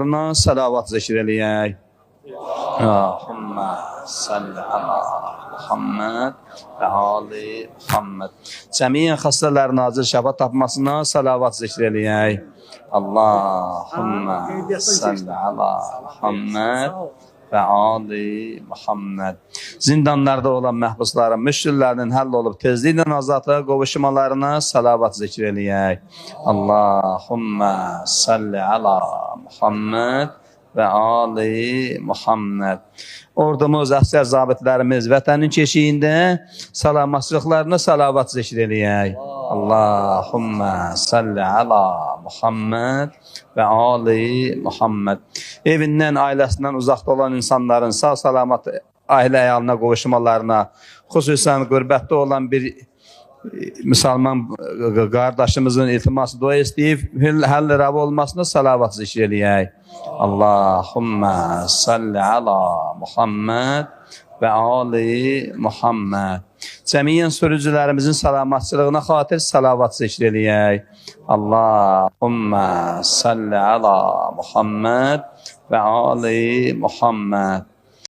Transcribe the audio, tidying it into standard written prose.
uğruna salavat zikr eləyək. Allahümmə salli ala Muhammed və ali Muhammed. Cəmiyyən xəstələrin acil şəfa tapmasına salavat zikr eləyək. Allahümmə salli ala Muhammed və ali Muhammed. Zindanlarda olan məhbusların, müşkillərinin həll olub tezliklə azadlığa qovuşmalarına salavat zikr eləyək. Allahümmə salli ala Muhammed və ali Muhammed. Ordumuz, əsgər zabitlərimiz vətənin keşiyində salamatçılıqlarına salavat zikr eləyək. Allahümmə salli ala Muhammed və ali Muhammed. Evindən, ailəsindən uzaqda olan insanların sağ salamat ailə əyalına qovuşmalarına, xüsusən qürbətdə olan bir müsəlman qardaşımızın iltiması dua istəyib, həll rəva olmasına salavat zikr eləyək. Allahümmə salli ala Muhammed və ali Muhammed. Cəmiyyən sürücülərimizin salamatçılığına xatir salavat zikr eləyək. Allahümmə salli ala Muhammed və ali Muhammed.